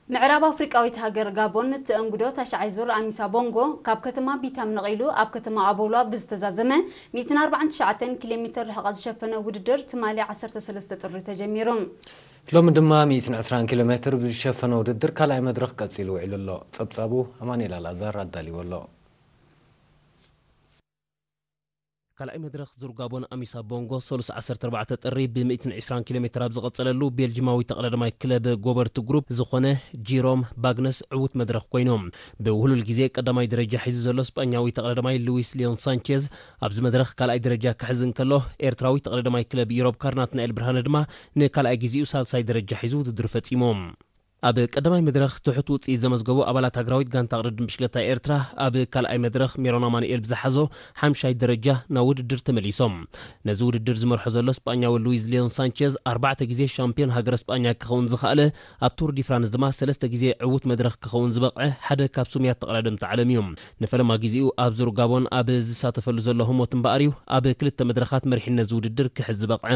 ምዕራብ ኣፍሪቃዊት ሃገር ጋቦን ንተኣንግዶ ታሽዓይ ዙር ኣሚሳ ቦንጎ ካብ ከተማ ቢታም ነቒሉ ኣብ ከተማ ኣቦሏ ብዝተዛዘመ ሚእትን ኣርባዓን ትሽዓተን ኪሎ ሜትር ርሕቐት ዝሸፈነ ውድድር ትማሊ ዓሰርተ ሰለስተ ጥሪ ተጀሚሩ። ሎሚ ድማ ሚእትን ዕስራን ኪሎ ሜትር ብዝሸፈነ ውድድር ካልኣይ መድረኽ ቀጺሉ ውዒሉ ኣሎ። ጸብጻቡ ኣማኑኤል ኣልኣዛር ኣዳልዎ ኣሎ። ካልኣይ መድረኽ ዙር ጋቦን ኣሚሳ ቦንጎ ሰሉስ ዓሰርተ ኣርባዕተ ጥሪ ብ ሚእትን ዕስራን ኪሎ ሜትር ኣብ ዝቐጸለሉ፣ ቤልጂማዊ ተቐዳዳማይ ክለብ ጎበርት ግሩፕ ዝኾነ ጂሮም ባግነስ ዕዉት መድረኽ ኮይኑ፣ ብውህሉል ግዜ ቀዳማይ ደረጃ ሒዙ ዘሎ ስጳኛዊ ተቐዳዳማይ ሉዊስ ሊዮን ሳንቼዝ ኣብዚ መድረኽ ካልኣይ ደረጃ ክሕዝ እንከሎ፣ ኤርትራዊ ተቐዳዳማይ ክለብ ዩሮብ ካር ናትናኤል ብርሃነ ድማ ንካልኣይ ግዜኡ ሳልሳይ ደረጃ ሒዙ ውድድር ፈጺሙ። ኣብ ቀዳማይ መድረኽ ትሑት ውጽኢት ዘመዝገቡ ኣባላት ሃገራዊት ጋንታ ቅድድም ብሽክለታ ኤርትራ፣ ኣብ ካልኣይ መድረኽ ሜሮን ኣማኑኤል ብዝሓዞ ሓምሻይ ደረጃ ናብ ውድድር ተመሊሶም። ነዚ ውድድር ዝመርሖ ዘሎ ስጳኛዊ ሉዊዝ ሊዮን ሳንቼዝ፣ ኣርባዕተ ግዜ ሻምፒዮን ሃገረ ስጳኛ ክኸውን ዝኸኣለ፣ ኣብ ቱር ዲ ፍራንስ ድማ ሰለስተ ግዜ ዕዉት መድረኽ ክኸውን ዝበቕዐ ሓደ ካብ ስሙያት ተቐዳደምቲ ዓለም እዩ። ንፈለማ ግዜኡ ኣብ ዙር ጋቦን ኣብ ዝሳተፈሉ ዘሎ ህሞት እምበኣር እዩ ኣብ ክልተ መድረኻት መሪሕነት ዝውድድር ክሕዝ ዝበቕዐ።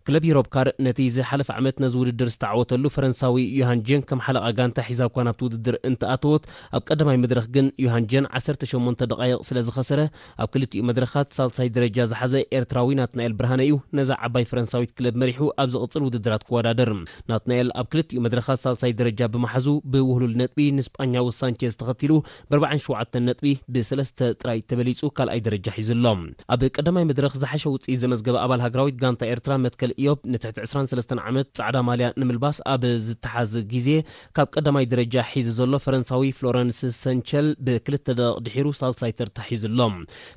ክለብ ዩሮፕ ካር ነቲ ዝሓለፈ ዓመት ነዚ ውድድር ዝተዓወተሉ ፈረንሳዊ ዮሃን ጀን ከም ሓለቓ ጋንታ ሒዛ እኳ ናብቲ ውድድር እንተኣተወት፣ ኣብ ቀዳማይ መድረኽ ግን ዮሃን ጀን ዓሰርተ ሸሞንተ ደቓይቕ ስለ ዝኸሰረ፣ ኣብ ክልቲኡ መድረኻት ሳልሳይ ደረጃ ዝሓዘ ኤርትራዊ ናትናኤል ብርሃነ እዩ ነዛ ዓባይ ፈረንሳዊት ክለብ መሪሑ ኣብ ዝቕጽል ውድድራት ክወዳደር። ናትናኤል ኣብ ክልቲኡ መድረኻት ሳልሳይ ደረጃ ብምሓዙ፣ ብውህሉል ነጥቢ ንስጳኛዊ ሳንቼዝ ተኸቲሉ ብ ኣርባዓን ሸውዓተን ነጥቢ ብሰለስተ ጥራይ ተበሊጹ ካልኣይ ደረጃ ሒዙ ኣሎ። ኣብ ቀዳማይ መድረኽ ዝሓሸ ውጽኢት ዘመዝገበ ኣባል ሃገራዊት ጋንታ ኤርትራ መትከል ኢዮብ ንትሕቲ ዕስራን ሰለስተን ዓመት ጻዕዳ ማልያ ንምልባስ ኣብ ዝተሓዝ ግዜ ካብ ቀዳማይ ደረጃ ሒዙ ዘሎ ፈረንሳዊ ፍሎረንስ ሰንቸል ብክልተ ደቂቕ ድሒሩ ሳልሳይ ተርታ ሒዙ ኣሎ።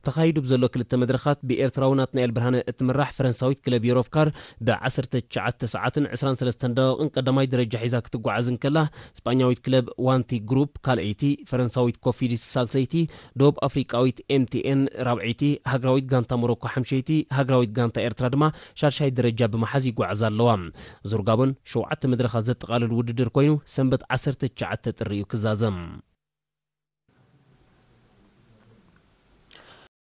ተኻይዱ ብዘሎ ክልተ መድረኻት ብኤርትራዊ ናትናኤል ብርሃነ እትምራሕ ፈረንሳዊት ክለብ ዩሮፕ ካር ብ ዓሰርተ ትሽዓተ ሰዓትን ዕስራን ሰለስተን ደቂቕን ቀዳማይ ደረጃ ሒዛ ክትጓዓዝ እንከላ፣ ስጳኛዊት ክለብ ዋንቲ ግሩፕ ካልኣይቲ፣ ፈረንሳዊት ኮፊዲስ ሳልሰይቲ፣ ደቡብ ኣፍሪቃዊት ኤምቲኤን ራብዐይቲ፣ ሃገራዊት ጋንታ ሞሮኮ ሓምሸይቲ፣ ሃገራዊት ጋንታ ኤርትራ ድማ ሻድሻይ ደረጃ ብምሓዝ ይጓዓዛ ኣለዋ። ዙር ጋቦን ሸውዓተ መድረኻት ዘጠቓልል ውድድር ኮይኑ፣ ሰንበት ዓሰርተ ትሽዓተ ጥሪ እዩ ክዛዘም።